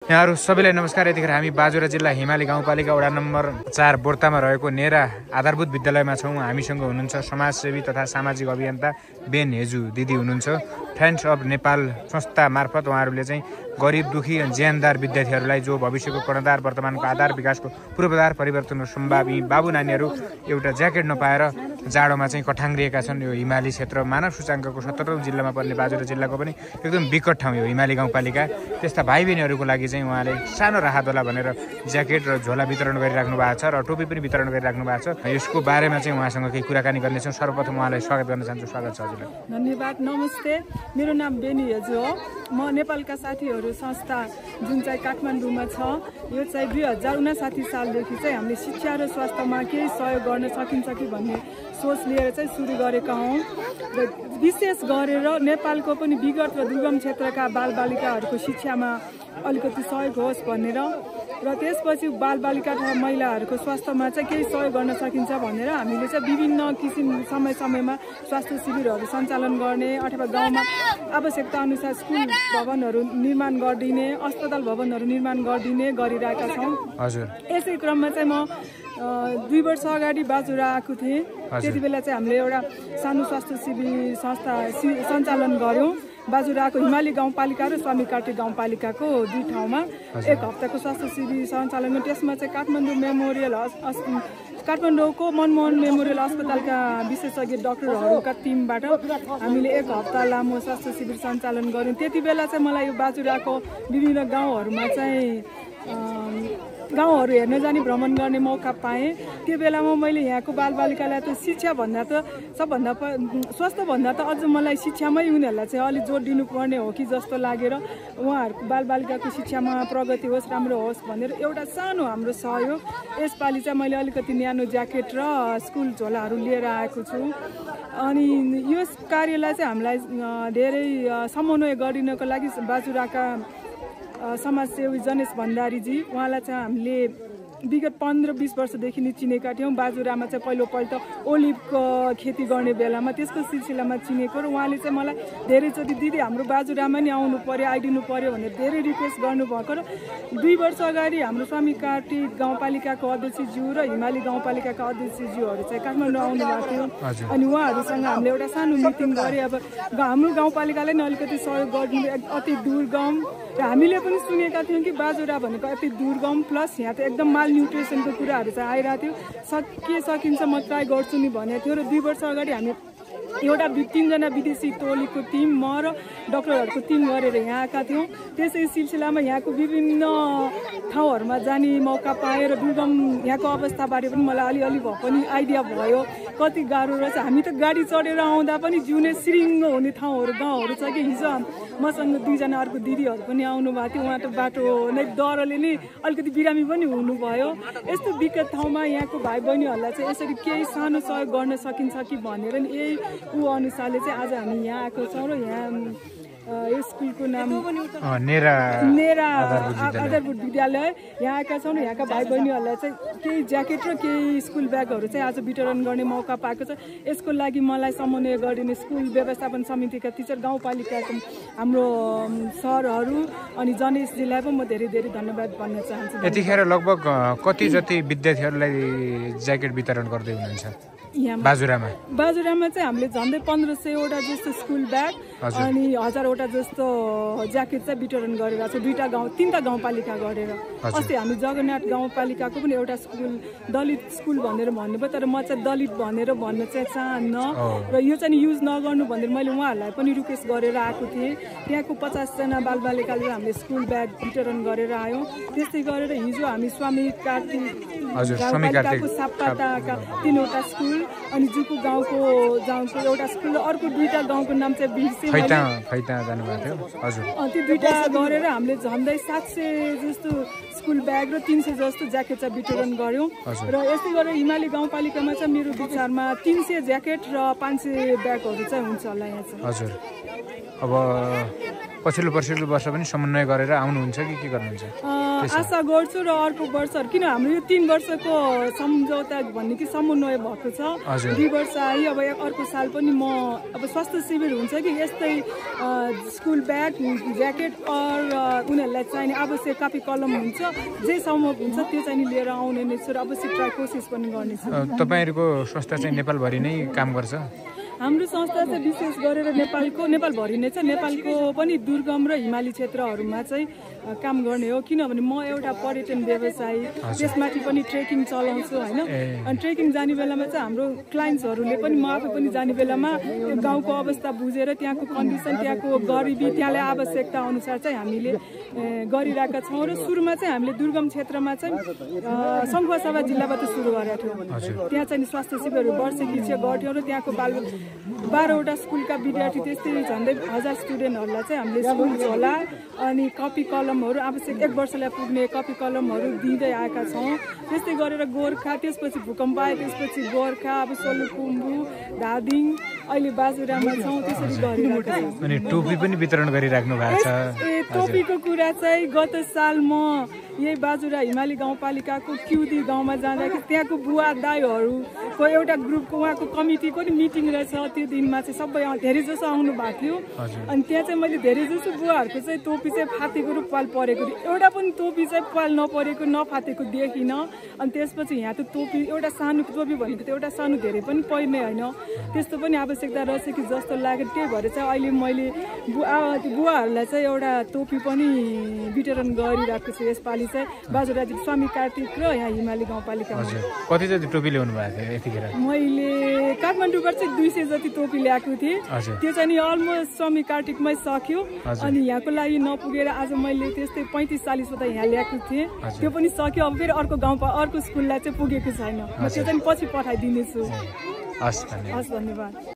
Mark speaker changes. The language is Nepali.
Speaker 1: यहाँहरु सबैलाई नमस्कार। यतिखेर हामी बाजुरा जिल्ला हिमाली गाउँपालिका वडा नम्बर 4 बोर्तामा रहेको नेरा आधारभूत विद्यालयमा छौं। हामीसँग हुनुहुन्छ समाजसेवी तथा सामाजिक अभियन्ता बेन हेजु दिदी हुनुहुन्छ। फ्रेन्ड्स अफ नेपाल संस्था मार्फत उहाँहरूले चाहिँ गरिब दुखी अनि ज्यानदार विद्यार्थीहरूलाई जो भविष्यको कर्णधार वर्तमानको आधार विकासको पूर्वाधार परिवर्तनको सम्भावी बाबु नानीहरू एउटा ज्याकेट नपाएर जाडोमा चाहिँ कठाङ्ग्रिएका छन्। यो हिमाली क्षेत्र मानव सूचाङ्कको 17औं जिल्लामा पर्ने बाजुरा जिल्लाको पनि एकदम विकट ठाउँ यो हिमाली गाउँपालिका। त्यस्ता भाइ बहिनीहरूको लागि चाहिँ उहाँले सानो राहत होला भनेर ज्याकेट र झोला वितरण गरिराख्नु भएको छ र टोपी पनि वितरण गरिराख्नु भएको छ। यसको बारेमा चाहिँ उहाँसँग केही कुराकानी गर्नेछौँ। सर्वप्रथम उहाँलाई स्वागत गर्न चाहन्छु। स्वागत छ हजुरलाई।
Speaker 2: धन्यवाद। नमस्ते, मेरो नाम बेनी हेजु हो। म नेपालका साथीहरू संस्था जुन चाहिँ काठमाडौँमा छ, यो चाहिँ 2059 सालदेखि चाहिँ हामीले शिक्षा र स्वास्थ्यमा केही सहयोग गर्न सकिन्छ कि भन्ने सोच लिएर चाहिँ सुरु गरेका हौँ र विशेष गरेर नेपालको पनि विगत र दुर्गम क्षेत्रका बालबालिकाहरूको शिक्षामा अलिकति सहयोग होस् भनेर र त्यसपछि बालबालिका तथा महिलाहरूको स्वास्थ्यमा चाहिँ केही सहयोग गर्न सकिन्छ भनेर हामीले चाहिँ विभिन्न किसिम समयमा स्वास्थ्य शिविरहरू सञ्चालन गर्ने अथवा गाउँमा आवश्यकता अनुसार स्कुल भवनहरू निर्माण गरिदिने, अस्पताल भवनहरू निर्माण गरिदिने गरिरहेका छौँ। हजुर, यसै क्रममा चाहिँ म 2 वर्ष अगाडि बाजुरा आएको थिएँ। त्यति बेला चाहिँ हामीले एउटा सानो स्वास्थ्य शिविर संस्था सञ्चालन गऱ्यौँ। बाजुराको हिमाली गाउँपालिका र स्वामी कार्तिक गाउँपालिकाको 2 ठाउँमा 1 हप्ताको स्वास्थ्य शिविर सञ्चालन। त्यसमा चाहिँ काठमाडौँको मनमोहन मेमोरियल अस्पतालका विशेषज्ञ डाक्टरहरूका टिमबाट हामीले 1 हप्ता लामो स्वास्थ्य शिविर सञ्चालन गऱ्यौँ। त्यति बेला चाहिँ मलाई यो बाजुराको विभिन्न गाउँहरूमा चाहिँ गाउँहरू हेर्न जाने भ्रमण गर्ने मौका पाएँ। त्यो बेलामा मैले यहाँको बालबालिकालाई त शिक्षा भन्दा त सबभन्दा स्वास्थ्य भन्दा त अझ मलाई शिक्षामै उनीहरूलाई चाहिँ अलिक जोड दिनुपर्ने हो कि जस्तो लागेर उहाँहरूको बालबालिकाको शिक्षामा प्रगति होस्, राम्रो होस् भनेर एउटा सानो हाम्रो सहयोग यसपालि चाहिँ मैले अलिकति न्यानो ज्याकेट र स्कुल झोलाहरू लिएर आएको छु। अनि यस कार्यलाई चाहिँ हामीलाई धेरै समन्वय गरिनको लागि बाजुराका समाजसेवी जनेश भण्डारीजी, उहाँलाई चाहिँ हामीले विगत 15-20 वर्षदेखि नै चिनेका थियौँ। बाजुरामा चाहिँ पहिलोपल्ट ओलिभको खेती गर्ने बेलामा त्यसको सिलसिलामा चिनेको र उहाँले चाहिँ मलाई धेरैचोटि दिदी हाम्रो बाजुरामा नि आउनु पर्यो, आइदिनु पर्यो भनेर धेरै रिक्वेस्ट गर्नुभएको र 2 वर्ष अगाडि हाम्रो स्वामी कार्तिक गाउँपालिकाको अध्यक्षज्यू र हिमाली गाउँपालिकाका अध्यक्षज्यूहरू चाहिँ काठमाडौँ आउनुभएको थियो। अनि उहाँहरूसँग हामीले एउटा सानो मिटिङ गरे। अब हाम्रो गाउँपालिकाले नि अलिकति सहयोग गरिदिनु, अति दुर्गम र हामीले पनि सुनेका थियौँ कि बाजुरा भनेको अति दुर्गम प्लस यहाँ त एकदम माल न्युट्रिसनको कुराहरू चाहिँ आइरहेको थियो। सकिन्छ म ट्राई गर्छु नि भनेको थियो र 2 वर्ष अगाडि हामी एउटा 3जना विदेशी टोलीको टिम, म र डाक्टरहरूको टिम गरेर यहाँ आएका थियौँ। त्यसै सिलसिलामा यहाँको विभिन्न ठाउँहरूमा जाने मौका पाएँ र दुर्गम यहाँको अवस्थाबारे पनि मलाई अलिअलि भए पनि आइडिया भयो कति गाह्रो रहेछ। हामी त गाडी चढेर आउँदा पनि जिउने सिरिङ्ग हुने ठाउँहरू गाउँहरू छ कि। हिजो मसँग 2 जना अर्को दिदीहरू पनि आउनु भएको थियो। उहाँ त बाटो नै डरले नै अलिकति बिरामी पनि हुनुभयो। यस्तो विकट ठाउँमा यहाँको भाइ बहिनीहरूलाई चाहिँ यसरी केही सानो सहयोग गर्न सकिन्छ कि भनेर नि यही अनुसारले चाहिँ आज हामी यहाँ आएको छौँ र यहाँ यो स्कुलको नाम नेरा आधारभूत विद्यालय यहाँ आएका छौँ र यहाँका भाइ बहिनीहरूलाई चाहिँ केही ज्याकेट र केही स्कुल ब्यागहरू चाहिँ आज वितरण गर्ने मौका पाएको छ। यसको लागि मलाई समन्वय गरिदिने स्कुल व्यवस्थापन समितिका टिचर, गाउँपालिकाको हाम्रो सरहरू अनि जनेशजीलाई पनि म धेरै धेरै धन्यवाद भन्न चाहन्छु।
Speaker 1: यतिखेर लगभग कति जति विद्यार्थीहरूलाई ज्याकेट वितरण गर्दै हुनुहुन्छ बाजुरामा चाहिँ हामीले झन्डै 1500 वटा जस्तो स्कुल ब्याग अनि 1000 वटा जस्तो ज्याकेट चाहिँ वितरण गरेर छ। 3टा गाउँपालिका गरेर। अस्ति हामी जगन्नाथ गाउँपालिकाको पनि एउटा स्कुल दलित स्कुल भनेर भन्नुभयो, तर म चाहिँ दलित भनेर भन्न चाहिँ चाहन्न र यो चाहिँ युज नगर्नु भनेर मैले उहाँहरूलाई पनि रिक्वेस्ट गरेर आएको थिएँ। त्यहाँको 50जना बालबालिकाले हामीले स्कुल ब्याग वितरण गरेर आयौँ। त्यस्तै गरेर हिजो हामी स्वामी कार्तिक गाउँपालिकाको सापपाटाका 3वटा स्कुल अनि जुकु गाउँको एउटा स्कुल र अर्को 2टा गाउँको नाम चाहिँ बिर्सेँ जानुभएको थियो। हजुर,
Speaker 2: ती 2टा गरेर हामीले झन्डै 700 जस्तो स्कुल ब्याग र 300 जस्तो ज्याकेट चाहिँ वितरण गऱ्यौँ। र यस्तै गरेर हिमाली गाउँपालिकामा चाहिँ मेरो विचारमा 300 ज्याकेट र 500 ब्यागहरू चाहिँ हुन्छ होला यहाँ चाहिँ।
Speaker 1: हजुर, अब पछिल्लो वर्ष पनि समन्वय गरेर आउनुहुन्छ कि के गर्नुहुन्छ?
Speaker 2: आशा गर्छु र अर्को वर्षहरू किन हाम्रो यो 3 वर्षको सम्झौता भन्ने कि समन्वय भएको छ। 2 वर्ष आइ अब अर्को साल पनि म अब स्वास्थ्य शिविर हुन्छ कि यस्तै स्कुल ब्याग ज्याकेट उनीहरूलाई चाहिने आवश्यक कपी कलम हुन्छ जे सम्भव हुन्छ त्यो चाहिँ लिएर आउने नै छु र अवश्य ट्राई कोसिस पनि गर्नेछु।
Speaker 1: तपाईहरुको संस्था चाहिँ नेपालभरि नै काम गर्छ?
Speaker 2: हाम्रो संस्था चाहिँ विशेष गरेर नेपालभरि नै छ। नेपालको पनि दुर्गम र हिमाली क्षेत्रहरूमा चाहिँ काम गर्ने हो किनभने म एउटा पर्यटन व्यवसायी त्यसमाथि पनि ट्रेकिङ चलाउँछु हैन। अनि ट्रेकिङ जाने बेलामा चाहिँ हाम्रो क्लाइन्ट्सहरूले पनि म आफै पनि जाने बेलामा गाउँको अवस्था बुझेर त्यहाँको कन्डिसन त्यहाँको गरिबी त्यहाँलाई आवश्यकता अनुसार चाहिँ हामीले गरिरहेका छौँ र सुरुमा चाहिँ हामीले दुर्गम क्षेत्रमा चाहिँ सङ्खुवासभा जिल्लाबाट सुरु गरेका थियौँ। त्यहाँ चाहिँ स्वास्थ्य शिविरहरू वर्षेकी गर्थ्यौँ र त्यहाँको 12वटा स्कुलका विद्यार्थी त्यस्तै झन्डै 1000 स्टुडेन्टहरूलाई चाहिँ हामीले स्कुल झोला अनि कपी कलमहरू आवश्यक 1 वर्षलाई पुग्ने कपी कलमहरू दिँदै आएका छौँ। त्यस्तै गरेर गोर्खा त्यसपछि भूकम्प आयो त्यसपछि गोर्खा अब सोलुखुम्बु धादिङ अहिले बाजुरामा छौँ त्यसरी गरिरहेका छौँ।
Speaker 1: अनि टोपी पनि वितरण गरिराख्नु भएको छ?
Speaker 2: टोपीको कुरा चाहिँ गत साल म यही बाजुरा हिमाली गाउँपालिकाको क्युदी गाउँमा जाँदाखेरि त्यहाँको बुवा दाइहरूको एउटा ग्रुपको उहाँको कमिटीको नि मिटिङ रहेछ। त्यो दिनमा चाहिँ सबै धेरै जसो आउनु भएको थियो अनि त्यहाँ चाहिँ मैले धेरै जसो बुवाहरूको चाहिँ टोपी चाहिँ फाटेको र पाल परेको एउटा पनि टोपी चाहिँ पाल नपरेको नफाटेको देखिनँ। अनि त्यसपछि यहाँ त टोपी एउटा सानो टोपी भनेको त एउटा सानो धेरै पनि पर्ने होइन त्यस्तो पनि आवश्यकता रहेछ कि जस्तो लाग्यो। त्यही भएर चाहिँ अहिले मैले बुवाहरूलाई चाहिँ एउटा टोपी पनि वितरण गरिरहेको छु यसपालि चाहिँ बाजुरा स्वामी कार्तिक र यहाँ हिमाली गाउँपालिकामा।
Speaker 1: कति जति टोपी ल्याउनु भएको थियो यतिखेर?
Speaker 2: मैले काठमाडौँबाट चाहिँ 200 जति टोपी ल्याएको थिएँ। त्यो चाहिँ नि अलमोस्ट स्वामी कार्तिकमै सक्यो अनि यहाँको लागि नपुगेर आज मैले त्यस्तै 35-40 वटा यहाँ ल्याएको थिएँ त्यो पनि सक्यो। अब फेरि अर्को स्कुललाई चाहिँ पुगेको छैन म त्यो चाहिँ पछि पठाइदिनेछु।
Speaker 1: हस् धन्यवाद।
Speaker 2: धन्यवाद।